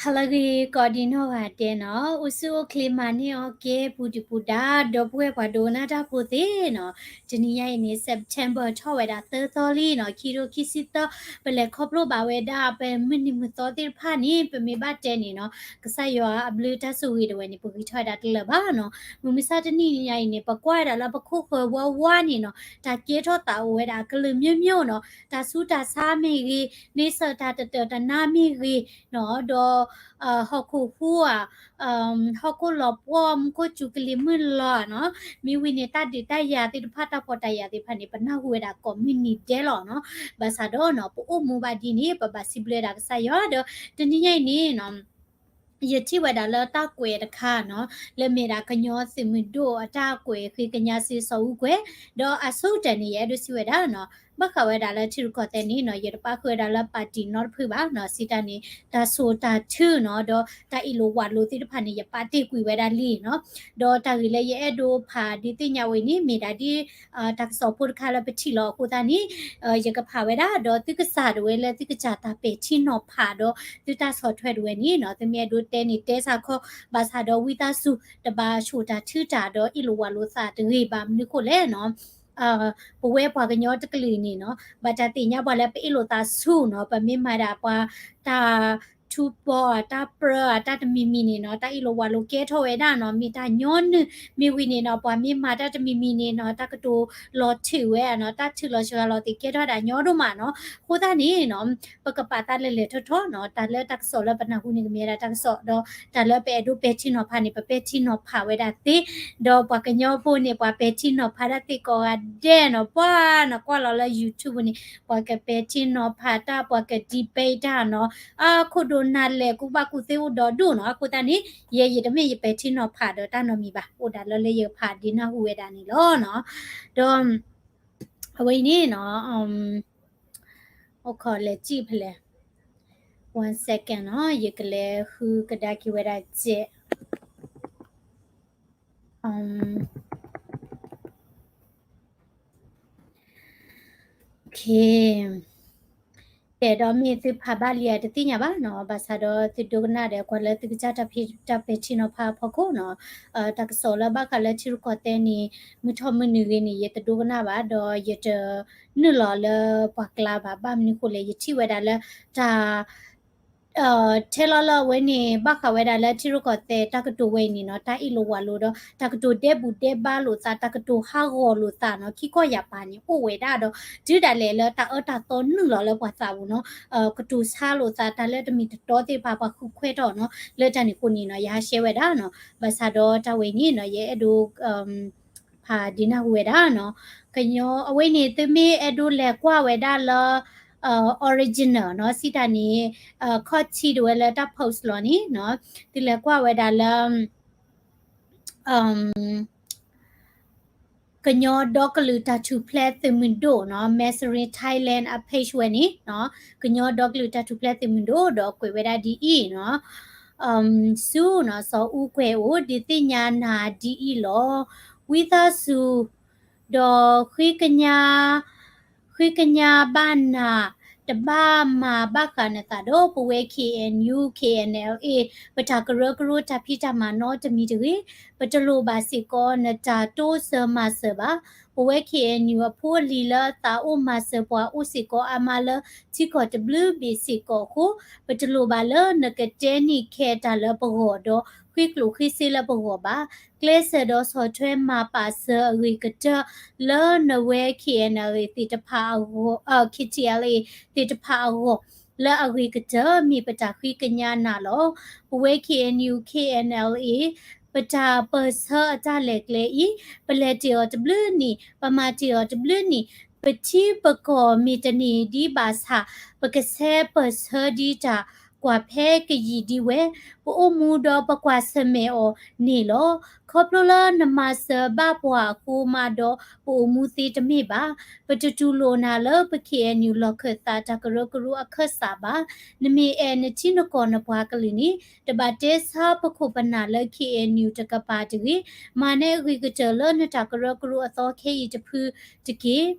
ဟါလၢအဂ့ၤ ကိးဒံနီၢ်ဂၤဒဲးနီၤ, အိၣ်ဆူၣ်အိၣ်ချ့မၤန့ၢ်အီၣ်ကဲ ပူၤဒုၣ်ပူၤဒါ ဒီပုၢ်ဝဲၢ်ပှၤဒိကနၣ်တၢ်ဖိသ့ၣ်နီၤ, တနံၤညါအံၤန့ၣ် September ထီၣ်ဝဲဒၣ်သၢသီလံနီၤ, ခံကထိခံဆံသၢ, ပလဲၤခီဖျိဘၣ်ဝဲဒၣ် ပမုၢ်နံၤမုၢ်သီသ့ၣ်တဖၣ်န့ၣ် ပမ့ၢ်ဘၣ်တဲန့ၣ်နီၤ, ကစၢ်ယွၤအဘျုးတၢ်ဆိၣ်ဂ့ၤဒၣ်ဝဲန့ၣ် ပဂံၢ်ထီၣ်ဝဲဒၣ်တလၢာ်ဘၣ်နီၤ, မုၢ်မဆါတနံၤညါအံၤန့ၣ် ပကွၢ်ဝဲဒၣ်လၢပခိၣ်ဃၢၤဝါဝါန့ၣ်နီၤ, တၢ်ကဲထီၣ်သးအိၣ်ဝဲဒၣ်အကလုာ်မျိုးမျိုးနီၤ, တၢ်ဆူးတၢ်ဆါမ့ၢ်ဂ့ၤ, န့ဆၢၣ်တၢ်တတၢာ်တနါမ့ၢ်ဂ့ၤနီၤ, ဒီး ဟီၣ်ခိၣ်ဟူဧါ, ဟီၣ်ခိၣ်လီၤပှီၢ် မူခိၣ်စူၤကလံၤမုၢ်လီၤနီၤ, မ့ၢ်ဝံၤန့ၣ် တၢ်ဒုးတၢ်ယၤသ့ၣ်တဖၣ် တၢ်ဖှီၣ်တၢ်ယာ်သ့ၣ်တဖၣ်န့ၣ် ပနၢ်ဟူဝဲဒၣ်ကိးမုၢ်နံၤဒဲးလီၤနီၤ, ဘၣ်ဆၣ်ဒီးနီၤ ပအိၣ်မူဘၣ်ဒ်န့ၣ် ပဘၣ်စံးဘျုးဝဲဒၣ်ကစၢ်ယွၤဒီး တနံၤညါအံၤန့ၣ်နီၤ ယထံၣ်ဝဲဒၣ်လၢတၢ်ကွဲးတခါနီၤ, လၢမ့ၢ်ဒၣ်ကညီသုးမုၢ်ဒိၣ်အတၢ်ကွဲးဃ့ကညးစ့စီၤအူကွဲၤ, ဒီးအဆိကတၢၢ်န့ၣ် ယအဲၣ်ဒိးစံးဝဲဒၣ်နီၤ, ဘၣ်ဃးဝဲဒၣ်လၢထံရူၢ်ကီၢ်သဲးန့ၣ်နီၤ, ယတပၣ်ဃုာ်ဝဲဒၣ်လၢပၣ်တံၣ်နီတဖုဘၣ်နီၤ, စံးတၢ်န့ၣ် တၢ်ဆိၣ်တၢ်ထုနီၤ, ဒီးတၢ်အ့ၣ်လိာ်ဝးလိာ်သ့ၣ်တဖၣ်န့ၣ် ယပာ်တ့ၢ်ကွံာ်ဝဲဒၣ်လံနီၤ, ဒီးတၢ်ဂ့ၢ်လၢယအဲၣ်ဒိးဖးဒုးသ့ၣ်ညါဝဲန့ၣ် မ့ၢ်ဒၣ်ဒ် တၢ်ကစီၣ်ဖိတခါလၢပထံၣ်လီၤအဃိသတးန့ၣ် ယကဖးဝဲဒၣ် ဒီးသုကစၢ်ဒၣ်ဝဲလၢသုကစၢ်တၢ်ပဲာ်ထံနီၤဖးဒီး သုတၢ်ဆီၣ်ထွဲဒၣ်ဝဲန့ၣ်နီၤ, သုမ့ၢ်အဲၣ်ဒိးတဲန့ၣ်တဲဆၢခီ, ဘၣ်ဆၣ်ဒီးဝံသးစူၤ တဘၣ်ဆိၣ်တၢ်ထုတၢ်ဒီးအ့ၣ်လိာ်ဝးလိာ်သးတဂ့ၤဘၣ်, မနုၤဃိလဲၣ်နီၤ ပဝဲပှၤကညီတကလုာ်န့ၣ်နီၤ, ဘၣ်တၢ်သ့ၣ်ညါပှၤလၢပအ့ၣ်လိာ်သးဆူၣ်နီၤ, ပမ့ၢ်မၤဒၣ်ပှၤတၢ် ထူပီဧါ တၢ်ပြၢဧါ တၢ်တမံၤမံၤန့ၣ်နီၤ, တၢ်အ့ၣ်လိာ်ဝးလိာ်ကဲထီၣ်ဝဲဒၣ်နီၤ, မ့ၢ်တၢ်ညီနုၢ်, မ့ၢ်ဝံၤန့ၣ်နီၤ ပှၤမ့ၢ်မၤတၢ်တမံၤမံၤန့ၣ်နီၤ, တၢ်ကတိၤလီၤထုးဝဲနီၤ, တၢ်ထုးလီၤစှၤလီၤသ့ၣ်ကဲထီၣ်ဝဲဒၣ်ညီဒိၣ်မးနီၤ, အဃိသတးန့ၣ်နီၤ ပကပာ်သးလဲၤလဲၤထီၣ်ထီၣ်နီၤ, တၢ်လၢတၢ်ကစီၣ်လၢပနၢ်ဟူန့ၣ် ကမ့ၢ်ဝဲဒၣ်တၢ်ကစီၣ်ဒီး တၢ်လၢပအဲၣ်ဒိးပဲာ်ထံနီၤဖးန့ၣ် ပပဲာ်ထံနီၤဖးဝဲဒၣ်သ့, ဒီးပှၤကညီဖိန့ၣ် ပှၤပဲာ်ထံနီၤဖးတၢ်သ့ကိးဂၤဒဲးနီၤ, ပှၤနီၤကွၢ်လီၤလၢ YouTube န့ၣ် ပှၤကပဲာ်ထံနီၤဖးတၢ် ပှၤက debate တၢ်နီၤ, အခိၣ်ဒိၣ်နၢ်လဲၢ်ကူဘၣ်ကူသ့အိၣ်ဒီဒူၣ်နီၤ, အဃိသတးန့ၣ် ယဲယတမ့ၢ်ယပဲာ်ထံနီၤဖးဒီးတၢ်နီတမံၤဘၣ်, အိၣ်ဒၣ်လၢလၢယကဖးဒုးနၢ်ဟူဝဲဒၣ်န့ၣ်လီၤနီၤ, ဒီး အဝဲအံၤန့ၣ်နီၤ အိၣ်ခိးလဲၤစံၣ်ဖဲလဲၣ်, one second နီၤ, ယကလဲၤဃုကဒါက့ၤဝဲဒၣ်စဲး Okay, ကဲဒီးမ့ၢ်သုဖးဘၣ်လံဧါတသ့ၣ်ညါဘၣ်နီၤ, ဘၣ်ဆၣ်ဒီးသုဒိကနၣ်ဒီးကွၢ်လၢသုကစၢ်တၢ်ဖံးတၢ်ပဲာ်ထံနီၤဖးအဖီခိၣ်နီၤ, တၢ်ကစီၣ်လၢဘၣ်ဃးလၢထံရူၢ်ကီၢ်သဲးန့ၣ် မုၢ်ထီၣ်မုၢ်နုာ်ဂ့ၤန့ၣ် ယတဒိကနၣ်ဘၣ်, ဒီးယတနုာ်လီၤလၢပှၤကျါဘၣ်, ဘၣ်မနုၤဃိလဲၣ် ယထံၣ်ဝဲဒၣ်လၢတၢ် ထဲလီၤလၢအဝဲန့ၣ် ဘၣ်ဃးဝဲဒၣ်လၢထံရူၢ်ကီၢ်သဲးတၢ်ကတိၤဝဲအံၤန့ၣ်နီၤ, တၢ်အ့ၣ်လိာ်ဝးလိာ်ဒီး တၢ်ကတိၤဒဲဘူးဒဲဘါလိာ်သး, တၢ်ကတိၤဟးဂီၤလိာ်သးနီၤ, ခံခီယၢ်ပၤန့ၣ် အိၣ်ဝဲဒၣ်ဒီး တုၤဒၣ်လဲာ်လၢတၢ်အၢတၢ်သီနုာ်လီၤလၢပှၤသးပူၤနီၤ, ကတိၤဆါလိာ်သး တၢ်လၢတမ့ၢ်တတီသ့ၣ်တဖၣ် ပှၤဃုခွဲးထီၣ်နီၤ, လၢတၢ်န့ၣ်အဃိန့ၣ်နီၤ ယဟးရှဲဝဲဒၣ်နီၤ, ဘၣ်ဆၣ်ဒီးတၢ်ဝဲအံၤန့ၣ်နီၤ ယအဲၣ်ဒိး ဖးဒုးနၢ်ဟူဝဲဒၣ်နီၤ, ကညီအဝဲန့ၣ် သုမ့ၢ်အဲၣ်ဒိးလဲၤကွၢ်ဝဲဒၣ်လၢ original နီၤ, စံးတၢ်န့ၣ် ခီၣ်ထံးဒၣ်ဝဲလၢတၢ် post လီၤန့ၣ်နီၤ, သုလဲၤကွၢ်ဝဲဒၣ်လၢ ကညီဒီကလုာ်တၢ်ထူၣ်ဖျဲးသုးမုၢ်ဒိၣ်နီၤ, Mansarin Thailand အ page ဝဲန့ၣ်နီၤ, ကညီဒီကလုာ်တၢ်ထူၣ်ဖျဲးသုးမုၢ်ဒိၣ် ဒီးကွဲးဝဲဒၣ်ဒ်အံၤနီၤ, ဆူနီၤ စီၤအူကွဲၤအိၣ် ဒုးသ့ၣ်ညါနၤဒ်အံၤလီၤ, ဝံသးစူၤ ဒီးဃ့ကညး ဃ့ကညးဘၣ်နၤ, တဘၣ်မၤဘၣ်ဃးနသးဒီးပဝဲ K N U K N L A ပတၢ်ကရၢကရိတၢ်ဖံးတၢ်မၤနီတမံၤတဂ့ၤ, ပတလိၣ်ဘၣ်စ့ၢ်ကီးနတၢ်တိစၢၤမၤစၢၤဘၣ်. ပဝဲ K N U အဖိအလံၤလၢသးအိၣ်မၤစၢၤပှၤအိၣ်စ့ၢ်ကီးအါမးလၢထံကီၢ်တဘျုးဘ့ၣ်စ့ၢ်ကီးအဃိ, ပတလိၣ်ဘၣ်လၢနကတဲန့ၢ်ခဲတၢ်လၢပဂီၢ်ဒီး ဃ့ကျိၣ်ဃ့စ့လၢပဂီၢ်ဘၣ်. ကျဲးစၢးဒီးဆီၣ်ထွဲမၤပာ်စၢၤအဂ့ၤကတၢၢ် လၢနဝဲ K N L A သ့ၣ်တဖၣ်အဂီၢ်, K T L A သ့ၣ်တဖၣ်အဂီၢ် လၢအဂ့ၤကတၢၢ်မ့ၢ်ပတၢ်ဃ့ကညးနၤလီၤ. ပဝဲ K N U K N L A ပတၢ်ပၢၢ်ဆၢအတၢ်လဲၤကျဲအံၤ, ပလဲၤတ့ၢ်အီၤတဘျုးနံၣ်, ပမၤတ့ၢ်အီၤတဘျုးနံၣ်, ပထံပကီၢ်မ့ၢ်တန့ၢ်ဒံးဘၣ်ဆၣ်, ပကဆဲးပၢၢ်ဆၢဒံးတၢ်ကွၢ်ဖဲကယံာ်ဒံးဝဲ, ပအိၣ်မူဒီးပကွၢ်ဆၢၣ်မဲာ်အီၤန့ၣ်လီၤ. ခီဖျိလၢနမၤစၢၤဘၣ်ပှၤအဃိမးဒီး ပအိၣ်မူသ့တမ့ၢ်ဘၣ်. ပတတူၢ်လိာ်နၤလၢပ K N U လီၢ်ခၢၣ်သးတၢ်ကရၢကရိအခၢၣ်စးဘၣ်. နမ့ၢ်အဲၣ်နထံနကီၢ်နပှၤကလုာ်န့ၣ် တဘၣ်တဲဆါပခိၣ်ပနၢ်လၢ K N U တကပၤတဂ့ၤ. မၤန့ၢ်အဂ့ၤကတၢၢ်လၢနတၢ်ကရၢကရိအသီခဲအံၤတဖုတက့ၢ်.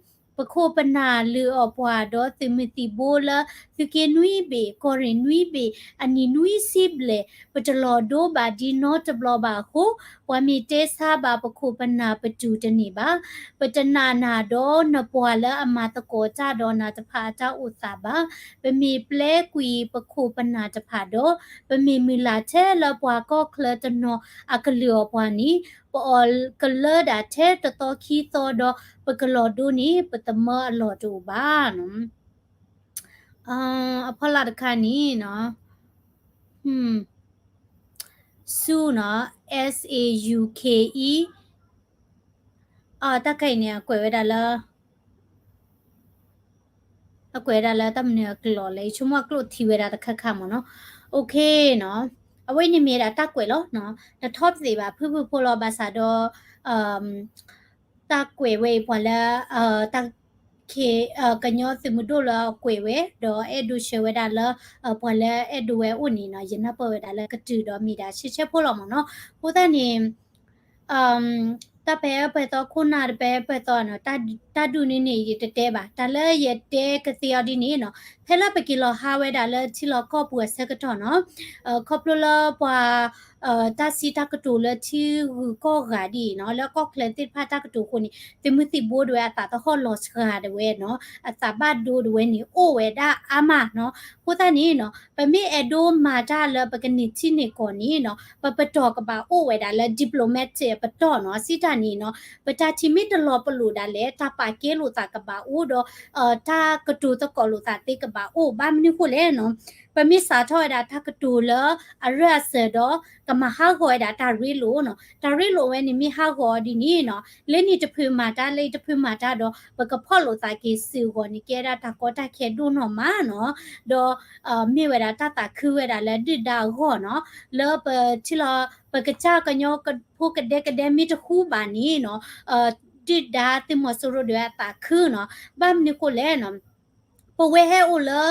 ပခိၣ်ပနၢ်လုၢ်အီၣ်ပှၤဒီးသုးမုၢ်သံၣ်ဘိလၢ သုးက့နွံဘ့ၣ် ကီၢ်ရ့ၣ်နွံဘ့ၣ် အနံၣ်နွံဆံဘျဲၣ် ပတလီၤဒိဘၣ်ဒ်နီတဘျီဘၣ်အဃိ ပှၤမ့ၢ်တဲဆါဘၣ်ပခိၣ်ပနၢ်ပတူၢ်တန့ၢ်ဘၣ်. ပတနာ်နၤဒီးနပှၤလၢအမၤသကိးတၢ်ဒီးနၤတဖၣ်အတၢ်အိၣ်သးဘၣ်. ပမ့ၢ်ပျဲကွံာ်ပခိၣ်ပနၢ်တဖၣ်ဒီး ပမ့ၢ်မုၢ်လၢ်ထဲလၢပှၤကီၢ်ချၢတနီၤအကလုၢ်အီၣ်ပှၤန့ၣ် ပအီၣ်ကလၢဒၣ်ထဲတသီခံသီဒီး ပကလီၤဒိန့ၣ် ပသမၢအလီၢ်တအိၣ်ဘၣ်နီၤ. အဖီလာ်တခါန့ၣ်နီၤ, ဆူနီၤ, S A U K E, တၢ်ခဲအံၤန့ၣ် အကွဲးဝဲဒၣ်လၢ အကွဲးဝဲဒၣ်လၢတၢ်မနုၤအကျိာ်လဲၣ်, ယဆိကမိၣ်ကျိာ်ထံဝဲဒၣ်တခါခါမ့ၢ်နီၤ. Okayနီၤ, အဝဲန့ၣ်မ့ၢ်ဒၣ်တၢ်ကွဲးလီၤနီၤ, တထီၣ်ပသ့ၣ်ဘၣ် ဖုၣ်ဖုၣ်ဖိလီၤ ဘၣ်ဆၣ်ဒီး တၢ်ကွဲးဝဲအံၤပှၤလၢ တၢ် ကညီသုးမုၢ်ဒိၣ်လၢအကွဲးဝဲ ဒီးအဲၣ်ဒိးဆှၢဝဲဒၣ်လၢ ပှၤလၢအဲၣ်ဒိးဝဲအိၣ်န့ၣ်နီၤ, ယနၢ်ပၢၢ်ဝဲဒၣ်လၢကတုၤဒီးမ့ၢ်ဒၣ်ဆဲဆဲဖိလီၤမ့ၢ်နီၤ. အဃိသတးန့ၣ် တၢ်ပဟဲပၢၢ်သီခိၣ်နၢ်တပဟဲပၢၢ်သီနီၤ, တၢ်ဒုးန့ၣ်န့ၣ် ယတတဲဘၣ်. တၢ်လၢယတဲကသ့အီၤဒ်န့ၣ်နီၤ, ဖဲလၢပက့ၤလီၤဟါဝဲဒၣ်လၢထံလီၢ်ကီၢ်ပူၤအဆၢကတီၢ်နီၤ, ခီဖျိလၢပှၤ တၢ်စံးတၢ်ကတိၤလၢထံဂုၤကီၢ်ဂၤဒ်အံၤနီၤ, လၢကီၢ်ချၢသ့ၣ်တဖၣ်တၢ်ကတိၤအဃိန့ၣ် သုးမုၢ်သံၣ်ဘိဒၣ်ဝဲအသးသဟီၣ်လီၤစှၤဒၣ်ဝဲနီၤ, အသးဘၣ်ဒိဒၣ်ဝဲန့ၣ် အိၣ်ဝဲဒၣ်အါမးနီၤ. အဃိသတးန့ၣ်နီၤ, ပမ့ၢ်အဲၣ်ဒိးမၤတၢ်လၢပကန့ၢ်ထံန့ၢ်ကီၢ်န့ၣ်နီၤ, ပပတီၢ်ကဘၣ်အိၣ်ဝဲဒၣ်လၢ diplomatic အပတီၢ်နီၤ. စံးတၢ်န့ၣ်နီၤ, ပတၢ်ထံၣ်မ့ၢ်တလီၤပလိာ်ဒၣ်လဲာ် တၢ်ပာ်ကဲလိာ်သးကဘၣ်အိၣ်ဒီး တၢ်ကတိၤသကိးလိာ်သးသ့ကဘၣ်အိၣ်. ဘၣ်မနုၤဃိလဲၣ်နီၤ, ပမ့ၢ်စးထီၣ်ဝဲဒၣ်တၢ်ကတိၤလၢအရၢၢ်အစၢၤဒီး ကမၤဟးဂီၤဝဲဒၣ်တၢ်ရ့လိာ်နီၤ. တၢ်ရ့လိာ်ဝဲန့ၣ်မ့ၢ်ဟးဂီၤအီၤဒ်န့ၣ်နီၤ, လၢန့ၣ်တဖုမၤတၢ် လၢအံၤတဖုမၤတၢ်ဒီး ပကဖီၣ်လိာ်သးက့ၤစုာ်အဂီၢ်န့ၣ် ကဲဒၣ်တၢ်ကီတၢ်ခဲဒိၣ်နီၢ်မးနီၤ. ဒီး မ့ၢ်ဝဲဒၣ်တၢ်သးခုဝဲဒၣ်လၢဒုၣ်ဒါအဂီၢ်နီၤ, လၢပထံၣ်လီၤ ပကစၢ်ကညီဖိကဒဲကဒဲမ့ၢ်တဃူဘၣ်န့ၣ်နီၤ, ဒုၣ်ဒါသုးမီၤစိရိၤဒၣ်ဝဲအသးခုနီၤ. ဘၣ်မနုၤဃိလဲၣ်နီၤ, ပဝဲဟဲအိၣ်လၢ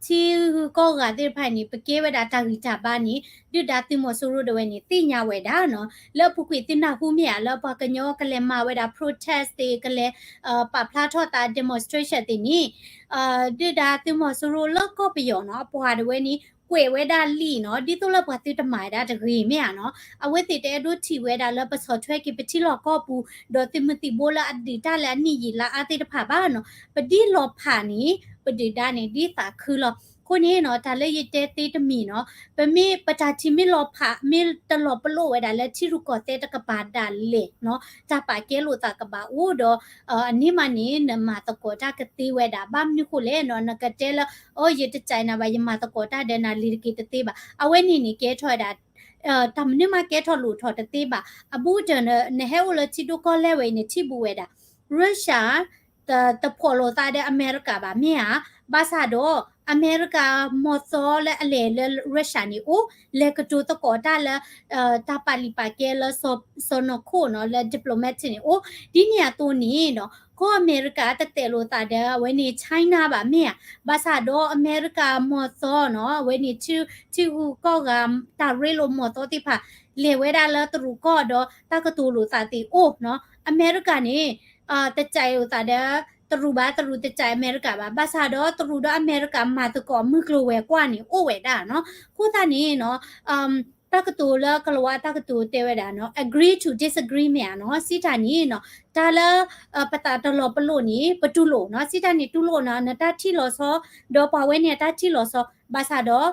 ထံဂုၤကီၢ်ဂၤသ့ၣ်တဖၣ်န့ၣ် ပကဲဝဲဒၣ်တၢ်ဂံၢ်တၢ်ဘါန့ၣ် ဒုၣ်ဒါသုးမီၤစိရိၤဒၣ်ဝဲန့ၣ် သ့ၣ်ညါဝဲဒၣ်နီၤ. လၢအပူၤကွံာ်သုနၢ်ဟူမ့ၢ်ဧါ လၢပှၤကညီကလဲၤမၤဝဲဒၣ် protest သ့ၣ် ကလဲၤ ပာ်ဖျါထီၣ်သး demonstration သ့ၣ်န့ၣ် ဒုၣ်ဒါသုးမီၤစိရိၤလၢကီၢ်ပယီၤနီၤ အပှၤဒၣ်ဝဲန့ၣ် ကွဲးဝဲဒၣ်လံနီၤ, ဒ်သိးလၢပှၤသုတမၤဝဲဒၣ်တဂ့ၤမ့ၢ်ဧါနီၤ. အဝဲသ့ၣ်တအဲၣ်ဒိးထံၣ်ဝဲဒၣ်လၢပဆီၣ်ထွဲက့ၤပထံလီၢ်ကီၢ်ပူၤ ဒီးသုးမုၢ်သံၣ်ဘိလၢအဒုးတၢ်လၢအနံၣ်ယံာ်လါအါသ့ၣ်တဖၣ်ဘၣ်နီၤ. ပဒ်လီၤဖးန့ၣ် ပဒုၣ်ဒါန့ၣ် ဒ်သးခုလီၤ. အဃိန့ၣ်နီၤ တၢ်လၢယတဲသ့တမံၤနီၤ, ပမ့ၢ်ပတၢ်ထံၣ်မ့ၢ်လီၤဖး မ့ၢ်တလီၤပလိာ်ဝဲဒၣ်လၢထံရူၢ်ကီၢ်သဲးတကပၤဒၣ်လဲာ်နီၤ, တၢ်ပာ်ကဲလိာ်သးကဘၣ်အိၣ်ဒီး အန့ၣ်မးန့ၣ် နမၤသကိးတၢ်ကသ့ဝဲဒၣ် ဘၣ်မနုၤဃိလဲၣ်နီၤ, နကတဲလၢ အိ ယတကဲနၤဘၣ် ယမၤသကိးတၢ်ဒီးနၤလံၤတက့ၤတသ့ဘၣ်. အဝဲန့ၣ်န့ၣ် ကဲထီၣ်ဝဲဒၣ် တၢ်မနုၤမးကဲထီၣ်လိၣ်ထီၣ်တသ့ဘၣ်. အဘူးတၢၢ် နဟဲအိၣ်လၢထံဒိၣ်ကီၢ်လဲၢ်ဝဲအံၤန့ၣ် ထံၣ်ဘူးဝဲဒၣ် Russia တ တဖှီၣ်လိာ်သးဒီးအမဲရကၤဘၣ်မ့ၢ်ဧါ, ဘၣ်ဆၣ်ဒီး အမဲရကၤမီၤသီလၢအလဲၤလၢ Russia န့ၣ်အိၣ်, လဲၤကတိၤသကိးတၢ်လၢ တၢ်ပာ်လုၢ်ပာ်ကဲလၢ စီၤနီၢ်ခိၣ်နီၤ လၢ diplomatic န့ၣ်အိၣ်, ဒ်န့ၣ်အသိးန့ၣ်နီၤ ကီၢ်အမဲရကၤတတဲာ်လိာ်သးဒီး အဝဲန့ၣ် China ဘၣ်မ့ၢ်ဧါ, ဘၣ်ဆၣ်ဒီးအမဲရကၤမီၤသီနီၤ အဝဲန့ၣ် ထံဂုၤကီၢ်ဂၤ တၢ်ရ့လိာ်မီၤသီသ့ၣ်တဖၣ် လဲၤဝဲဒၣ်လၢတရူးကီၢ်ဒီး တၢ်ကတိၤလိာ်သးသ့ၣ်အိၣ်နီၤ. အမဲရကၤန့ၣ် တကးလိာ်သးဒီး တရူးဘၣ် တရူးတကးအမဲရကၤဘၣ်, ဘၣ်ဆၣ်ဒီးတရူးဒီးအမဲရကၤမၤသကိးမုၢ်ကျိၤဝဲၤကွာ်န့ၣ် အိၣ်ဝဲဒၣ်နီၤ. အဃိသတးန့ၣ်နီၤ တၢ်ကတိၤလၢကလၤဝါတၢ်ကတိၤတဲဝဲဒၣ်နီၤ agree to disagree မ့ၢ်ဧါနီၤ, စံးတၢ်န့ၣ်နီၤ တၢ်လၢ ပသးတလီၤပလိာ်န့ၣ် ပတူၢ်လိာ်နီၤ, စံးတၢ်န့ၣ်တူၢ်လိာ်နီၤ နတၢ်ထံၣ်လီၤဆီ ဒီးပှၤဝဲန့ၣ်အတၢ်ထံၣ်လီၤဆီ ဘၣ်ဆၣ်ဒီး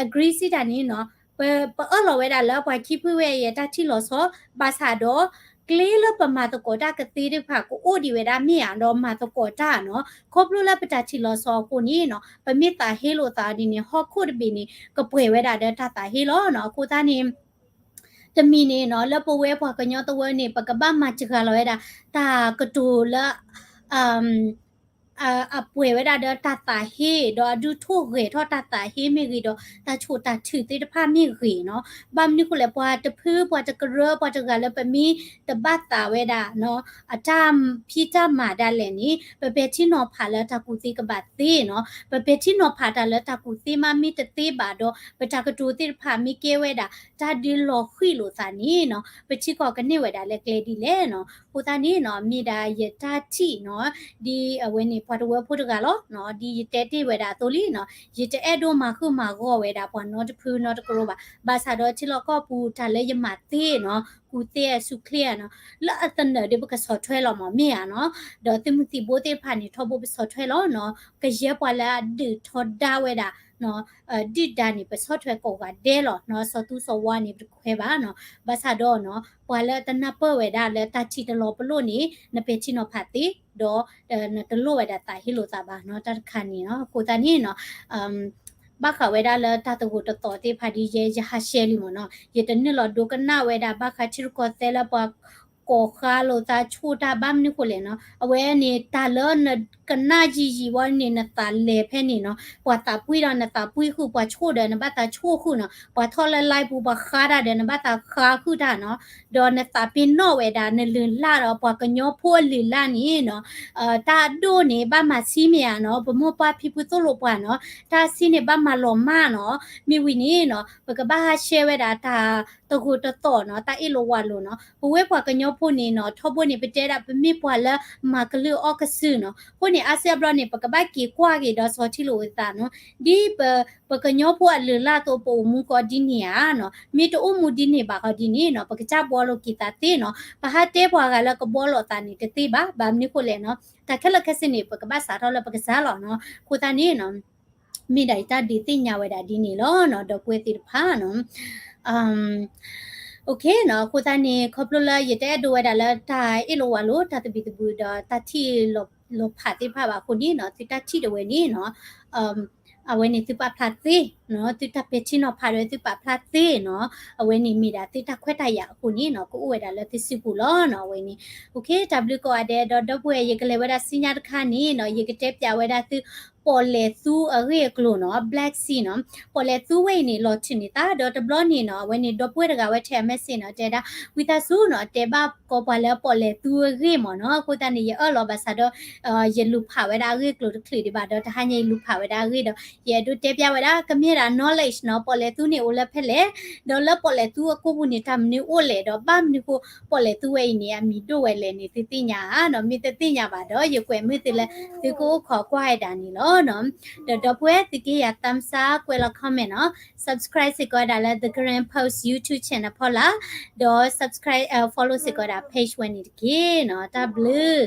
agree စံးတၢ်န့ၣ်နီၤ ပ ပအၢၣ်လီၤဝဲဒၣ်လၢပှၤခံဖုဝဲအံၤအတၢ်ထံၣ်လီၤဆီ ဘၣ်ဆၣ်ဒီး ကျဲလၢပမၤသကိးတၢ်ကသ့သ့ၣ်တဖၣ် ကအိၣ်ဒံးဝဲဒၣ်မ့ၢ်ဧါ ဒီးမၤသကိးတၢ်နီၤ, ခီဖျိလၢပတၢ်ထံၣ်လီၤဆီအဃိန့ၣ်နီၤ ပမ့ၢ်သးဟ့လိာ်သးဒ်န့ၣ် ဟီၣ်ခိၣ်တဘ့ၣ်န့ၣ် ကပှဲၤဝဲဒၣ်ဒီးတၢ်သးဟ့လီၤနီၤ. အဃိသတးန့ၣ် တမံၤန့ၣ်နီၤ လၢပဝဲပှၤကညီတဝၢန့ၣ် ပကဘၣ်မၤစှၤလီၤဝဲဒၣ် တၢ်ကတိၤလၢ ပ အပှဲၤဝဲဒၣ်ဒီးတၢ်သးဟ့ ဒီးအဒုးထိၣ်ဂဲၤထီၣ်တၢ်သးဟ့မ့ၢ်ဂ့ၤဒီး တၢ်ဆိၣ်တၢ်ထုးသ့ၣ်တဖၣ်မ့ၢ်ဂ့ၤနီၤ. ဘၣ်မနုၤဃိလဲၣ် ပှၤတဖု ပှၤတကရၢ ပှၤတဂၤလၢပမ့ၢ်တဘၣ်သးဝဲဒၣ် အတၢ်ဖံးတၢ်မၤဒၣ်လဲာ်န့ၣ် ပပဲာ်ထံနီၤဖးလၢတၢ်ကူၣ်သ့ကဘၣ်သ့နီၤ. ပပဲာ်ထံနီၤဖးတၢ်လၢတၢ်ကူၣ်သ့မးမ့ၢ်တသ့ဘၣ်ဒီး ပတၢ်ကတိၤသ့ၣ်တဖၣ်မ့ၢ်ကဲဝဲဒၣ် တၢ်ဒုးလီၤဃံၤလိာ်သးန့ၣ်နီၤ ပထံကီၢ်ကန့ၢ်ဝဲဒၣ်လၢကျဲဒ်လဲၣ်နီၤ. အဃိသတးန့ၣ်နီၤ မ့ၢ်ဒၣ်ယတၢ်ထံၣ်နီၤ ဒ်အဝဲန့ၣ် ပှၤတဝၢဖိတဂၤလီၤ. ဒ်ယတဲတ့ၢ်ဝဲဒၣ်အသိးလံနီၤ ယတအဲၣ်ဒိးမၤဃုာ်မၤဂီၢ်ဝဲဒၣ်ပှၤနီတဖုနီတကရၢဘၣ်. ဘၣ်ဆၣ်ဒီးထံလီၢ်ကီၢ်ပူၤတၢ်လၢယမၤသ့နီၤ ကူၣ်သ့အဆူၣ်ချ့ဧါနီၤ လၢအသနၢၣ်ဒီးပကဆီၣ်ထွဲလီၤမး မ့ၢ်ဧါနီၤ. ဒီးသုးမုၢ်သံၣ်ဘိသ့ၣ်တဖၣ်န့ၣ် ထီဘိပဆီၣ်ထွဲလီၤနီၤ ကယဲၢ်ပှၤလၢအဒုးထီဒါဝဲဒၣ် ဒုၣ်ဒါန့ၣ် ပဆီၣ်ထွဲကိးဂၤဒဲးလီၤနီၤ. စီၤသူစီၤဝါန့ၣ် ပတခွဲဘၣ်နီၤ. ဘၣ်ဆၣ်ဒီးနီၤ ပှၤလၢအတနၢ်ပၢၢ်ဝဲဒၣ်လၢတၢ်ထံၣ်တလီၤပလိာ်န့ၣ် နပဲာ်ထံနီၤဖးသ့ ဒီး နတလိၣ်ဝဲဒၣ်သးဟ့လိာ်သးဘၣ်နီၤ တၢ်တခါန့ၣ်နီၤ. အဃိသတးန့ၣ်နီၤ ဘၣ်ဃးဝဲဒၣ်လၢတၢ်သဂိာ်တသီၣ်သ့ၣ်တဖၣ်ဒ်ယဲ ယဟးရှဲလံမ့ၢ်နီၤ ယတနုာ်လီၤဒိကနၣ်ဝဲဒၣ်ဘၣ်ဃးထံရူၢ်ကီၢ်သဲးလၢပှၤကိးဃါလိာ်သးဆိၣ်တၢ် ဘၣ်မနုၤဃိလဲၣ်နီၤ အဝဲန့ၣ် တၢ်လၢနကနၣ်ယံာ်ယံာ်ဝဲန့ၣ် နသးလဲၤဖဲန့ၣ်နီၤ ပှၤသးပှံၢ်ဒီးနသးပှံၢ်ဃုာ် ပှၤဆိၣ်ဒီးနဘၣ်သးဆိၣ်ဃုာ်နီၤ ပှၤထီၣ်လၢ live ပူၤ ပှၤဃါတၢ်ဒီးနဘၣ်သးဃါဃုာ်တၢ်နီၤ ဒီးနသးပ့ၤနီၣ်ဝဲဒၣ်နလုၢ်လၢ်ဒီးပှၤကညီဖိအလုၢ်လၢ်န့ၣ်နီၤ တၢ်အဒိၣ်န့ၣ် ဘၣ်မၤဆံးမ့ၢ်ဧါနီၤ ပမိၢ်ပၢ်ဖံဖုသိၣ်လိပှၤနီၤ တၢ်ဆံးန့ၣ် ဘၣ်မၤလီၤမၢ်နီၤ မ့ၢ်ဝံၤန့ၣ်နီၤ ပကဘၣ်ဟးရှဲဝဲဒၣ်တၢ်သဂိာ်တသီၣ်နီၤ တၢ်အ့ၣ်လိာ်ဝးလိာ်နီၤ ပဝဲပှၤကညီဖိန့ၣ်နီၤ ထီဘိန့ၣ် ပတဲဒၣ်ပမ့ၢ်ပှၤလၢမၤကလုၢ်အီၣ်ကစုာ်နီၤ အဃိန့ၣ် အါစုအါဘျီန့ၣ် ပကဘၣ်က့ၤကွၢ်က့ၤဒီးဆီထံလိာ်သးနီၤ ဒ်ပ ပကညီဖိအလုၢ်လၢ်အသိး ပအိၣ်မူကီးဒ်န့ၣ်ဧါနီၤ မ့ၢ်တအိၣ်မူဒ်န့ၣ်ဘၣ်ဃီဒ်န့ၣ်နီၤ ပကစၢ်ဘှီလိာ်က့ၤသးသ့နီၤ ပဟးတဲပှၤဂၤလၢကဘှီလိာ်သးန့ၣ်တသ့ဘၣ် ဘၣ်မနုၤဃိလဲၣ်နီၤ တၢ်ခဲလၢာ်ခဲဆ့န့ၣ် ပကဘၣ်စးထီၣ်လၢပကစၢ်လီၤနီၤ အဃိသတးန့ၣ်နီၤ မ့ၢ်ဒၣ်ယတၢ်ဒုးသ့ၣ်ညါဝဲဒၣ်ဒ်န့ၣ်လီၤနီၤ ဒီပုၢ်ဝဲၢ်သ့ၣ်တဖၣ်နီၤ OK နီၤ အဃိသတးန့ၣ် ခီဖျိလၢယတအဲၣ်ဒိးဝဲဒၣ်လၢတၢ်အ့ၣ်လိာ်ဝးလိာ် တၢ်သဘံၣ်သဘုၣ်ဒီးတၢ်ထံၣ်လီၤဖးသ့ၣ်တဖၣ်ဘၣ်အဃိန့ၣ်နီၤ သုတၢ်ထံၣ်တဝဲန့ၣ်နီၤ အဝဲန့ၣ်သုပာ်ဖျါသ့နီၤ သုတၢ်ပဲာ်ထံနီၤဖးဒီးသုပာ်ဖျါသ့နီၤ အဝဲန့ၣ်မ့ၢ်ဒၣ်သုတၢ်ခွဲးတၢ်ယာ်အဃိန့ၣ်နီၤ ကအိၣ်ဝဲဒၣ်လၢသုစုပူၤလီၤနီၤ အဝဲန့ၣ် OK တၢ်ဘျုးကိးဂၤဒဲး ဒီးဒီပုၢ်ဝဲၢ် ယကလဲၤဝဲဒၣ်ဆူညါတခါန့ၣ်နီၤ ယကတဲပျးဝဲဒၣ်သု ပီၣ်လဲၣ်သူအဂ့ၢ်အကျိၤနီၤ Black Sea နီၤ ပီၣ်လဲၣ်သူဝဲအံၤန့ၣ် လီၤထုးန့ၢ်သး ဒီးတဘျီန့ၣ်နီၤ အဝဲန့ၣ် ဒီပုၢ်ဝဲၢ်တဂၤဝဲထဲအ message နီၤ တဲဒၣ် ဝံသးစူၤနီၤ တဲဘၣ်ကီးပှၤလၢပီၣ်လဲၣ်သူအဂ့ၢ်မ့ၢ်နီၤ အဃိသတးန့ၣ် ယအၢၣ်လီၤဘၣ်ဆၣ်ဒီး ယလူၤဖးဝဲဒၣ်အဂ့ၢ်အကျိၤတချုးဒံးဘၣ်ဒီး တဟါညါယလူၤဖးဝဲဒၣ်အဂ့ၢ်ဒီး ယအဲၣ်ဒိးတဲပျးဝဲဒၣ် ကမ့ၢ်ဒၣ် knowledge နီၤ ပီၣ်လဲၣ်သူန့ၣ်အိၣ်လၢဖဲလဲၣ် ဒီးလၢပီၣ်လဲၣ်သူအကိာ်ပူၤန့ၣ် တၢ်မနုၤအိၣ်လဲၣ် ဒီးဘၣ်မနုၤဃိ ပီၣ်လဲၣ်သူဝဲအံၤန့ၣ် အမံၤဒိၣ်ဝဲလဲၣ်န့ၣ် သုသ့ၣ်ညါဧါနီၤ မ့ၢ်တသ့ၣ်ညါဘၣ်ဒီး ယကွဲးမုာ်သုလၢ သုကအိၣ်ခိးကွၢ်ဝဲဒၣ်န့ၣ်လီၤနီၤ ဒီးဒီပုၢ်ဝဲၢ် သုက့ယၤ thumbs up ကွဲးလီၤ comment နီၤ subscribe စ့ၢ်ကီးဝဲဒၣ်လၢ The Karen Post YouTube channel ဖီလာ် ဒီး subscribe follow စ့ၢ်ကီးဝဲဒၣ် page ဝဲန့ၣ်တက့ၢ်နီၤ တၢ်ဘျုး